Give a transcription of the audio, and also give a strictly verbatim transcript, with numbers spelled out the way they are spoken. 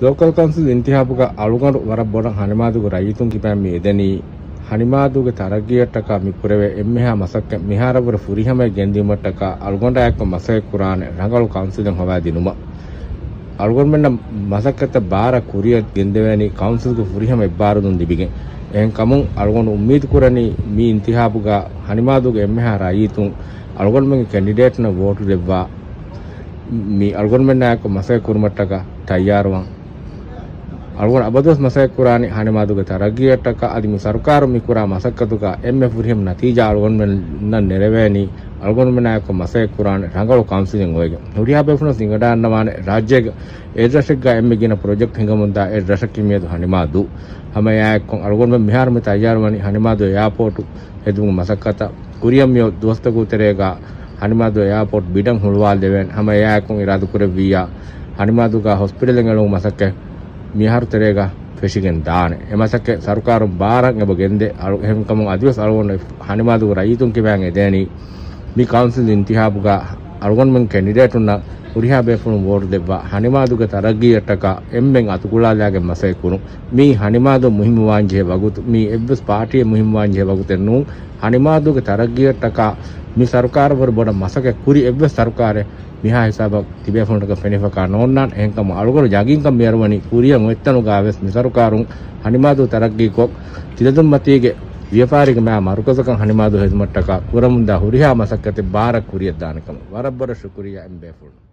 ލޯކަލް ކައުންސިލް އިންތިހާބުގަ އަޅުގަނޑު ވަރަށް ބޮޑަށް ހަނިމާދުގެ ރައްޔިތުން ކިބައިން މި އެދެނީ، ހަނިމާދުގެ ތަރައްގީއަށްޓަކާ މި ކުރެވޭ އެންމެހާ މަސައްކަތް މިހާރަށްވުރެ ފުރިހަމައަށް ގެންދިއުމަށްޓަކާ އަޅުގަނޑާއެކު މަސައްކަތް ކުރާނެ ރަނގަޅު ކައުންސިލެއް ހޮވާދިނުމަށް. އަޅުގަނޑުމެންނަށް މަސައްކަތްތައް ބާރަށް ކުރިއަށް ގެންދެވޭނީ ކައުންސިލްގެ ފުރިހަމަ އެއްބާރުލުން ލިބިގެން. އެހެންކަމުން އަޅުގަނޑު އުއްމީދު ކުރަނީ މި އިންތިހާބުގަ ހަނިމާދުގެ އެންމެހާ ރައްޔިތުން އަޅުގަނޑުމެންގެ ކެންޑިޑޭޓުންނަށް ވޯޓު ދެއްވާ މި އަޅުގަނޑުމެންނާއެކު މަސައްކަތް ކުރުމަށްޓަކާ ތައްޔާރުވާން. އަޅުގަނޑު އަބަދުވެސް މަސައްކަތް ކުރާނީ ހަނިމާދުގެ ތަރައްގީއަށްޓަކާ. އަދި މި ސަރުކާރުން މި ކުރާ މަސައްކަތުގަ އެންމެ ފުރިހަމަ ނަތީޖާ އަޅުގަނޑުމެންނަށް ނެރެވޭނީ އަޅުގަނޑުމެންނާއެކު މަސައްކަތް ކުރާނެ ރަނގަޅު ކައުންސިލެއް އޮވެގެން. ހުރިހާ ބޭފުޅުން ސިނގަޑާންނަވާނެ ރާއްޖޭގެ އެއްރަށެއްގަ އެންމެ ގިނަ ޕްރޮޖެކްޓް ހިނގަމުންދާ އެއްރަށަކީ މިއަދު ހަނިމާދު. ހަމައެއާއެއްކޮށް އަޅުގަނޑުމެން މިހާރު މި ތައްޔާރުވަނީ ހަނިމާދު އެއާޕޯޓު ހެދުމުގެ މަސައްކަތަށް. ކުރިއަށް މިއޮތް ދުވަސްތަކުގެ ތެރޭގަ ހަނިމާދު އެއާޕޯޓް ބިޑަށް ހުޅުވާލެވޭނެ. ހަމަ އެއާއެކު އިރާދަކުރެއްވިއްޔާ، ހަނިމާދުގަ ހޮސްޕިޓަލެއް އެޅުމުގެ މަސައްކަތް މިއަހަރު ތެރޭގަ ފެށިގެން ދާނެ. އެ މަސައްކަތް ސަރުކާރުން ބާރަށް އެބަ ގެންދޭ. އަޅު-، އެހެންކަމުން އަދިވެސް އަޅުގަނޑު ހަނިމާދުގެ ރައްޔިތުން ކިބައިން އެދޭނީ، މި ކައުންސިލް އިންތިހާބުގަ އަޅުގަނޑުމެން ކެންޑިޑޭޓުންނަށް ހުރިހާ ބޭފުޅުން ވޯޓު ދެއްވާ، ހަނިމާދުގެ ތަރައްގީއަށްޓަކާ އެންމެން އަތުގުޅާލާގެން މަސައްކަތް ކުރުން. މީ ހަނިމާދު މުހިއްމުވާން ޖެހޭ ވަގުތު، މީ އެއްވެސް ޕާޓީއެއް މުހިއްމުވާން ޖެހޭ ވަގުތެއް ނޫން. ހަނިމާދުގެ ތަރައްގީއަށްޓަކާ މި ސަރުކާރަށްވުރެ ބޮޑަށް މަސައްކަތް ކުރި އެއްވެސް ސަރުކާރެއް މިހާ ހިސާބަށް ތިބޭފުޅުންނަށް ފެނިފަކާ ނޯންނާނެ. އެހެންކަމުން އަޅުގަނޑު ޔަގީންކަން މިއަރުވަނީ ކުރިއަށް އޮތްތަނުގަ ވެސް މި ސަރުކާރުން ހަނިމާދު ތަރައްގީކޮށް، ތިލަދުންމަތީގެ ވިޔަފާރީގެ މާ މަރުކަޒަކަށް ހަނިމާދު ހެދުމަށްޓަކާ ކުރަމުންދާ ހުރިހާ މަސައްކަތެއް ބާރަށް ކުރިއަށްދާނެކަމަށް. ވަރަށް ބޮޑަށް ޝުކުރިއްޔާ އެންމެ ބޭފުޅުން.